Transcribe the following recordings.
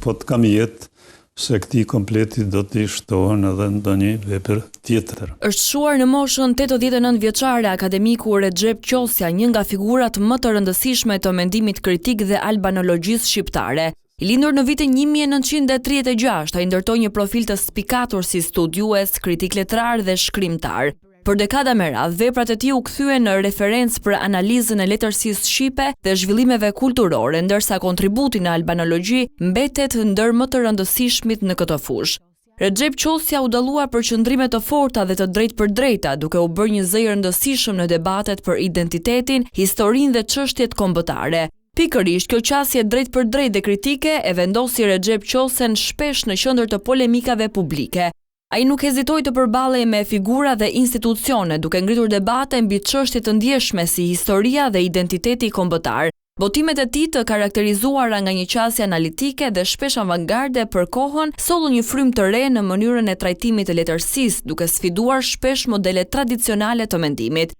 po të kam jetë se këtij kompleti do t'i shtohen edhe ndonjë vepër tjetër. Është shuar në moshën 89 vjeçare akademiku Rexhep Qosja, një nga figurat më të rëndësishme të mendimit kritik dhe albanologjisë shqiptare. I lindur në vitin 1936, ai ndërtoi një profil të spikatur si studiues, kritik letrar dhe shkrimtar. Për dekada me radhë, veprat e tij u kthyen në referencë për analizën e letërsisë shqipe dhe zhvillimeve kulturore, ndërsa kontributi në albanologji mbetet ndër më të rëndësishmit në këtë fushë. Rexhep Qosja u dallua për qëndrime të forta dhe të drejtpërdrejta, duke u bërë një zë i rëndësishëm në debatet për identitetin, historinë dhe çështjet kombëtare. Pikërisht kjo qasje e drejtpërdrejtë dhe kritike e vendosi Rexhep Qosen shpesh në qendër të polemikave publike. Ai nuk hezitoi të përballej me figura dhe institucione, duke ngritur debate mbi çështje të ndjeshme si historia dhe identiteti kombëtar. Botimet e tij të karakterizuara nga një qasje analitike dhe shpesh avangarde për kohën, sollën një frymë të re në mënyrën e trajtimit të letërsisë, duke sfiduar shpesh modelet tradicionale të mendimit.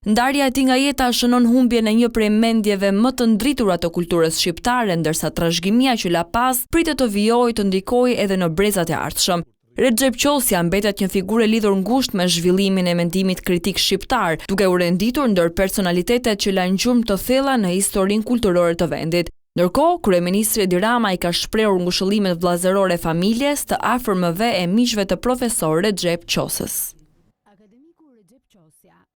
Ndarja e tij nga jeta shënon humbjen e një prej mendjeve më të ndritura të kulturës shqiptare, ndërsa trashëgimia që la pas pritet të vijojë të ndikojë edhe në brezat e ardhshëm. Rexhep Qosja mbetet një figurë e lidhur ngushtë me zhvillimin e mendimit kritik shqiptar, duke u renditur ndër personalitetet që lanë gjurmë të thella në historinë kulturore të vendit. Ndërkohë, kryeministri Edi Rama i ka shprehur ngushëllimet vëllazërore familjes, të afërmëve e miqve të profesor Rexhep Qoses.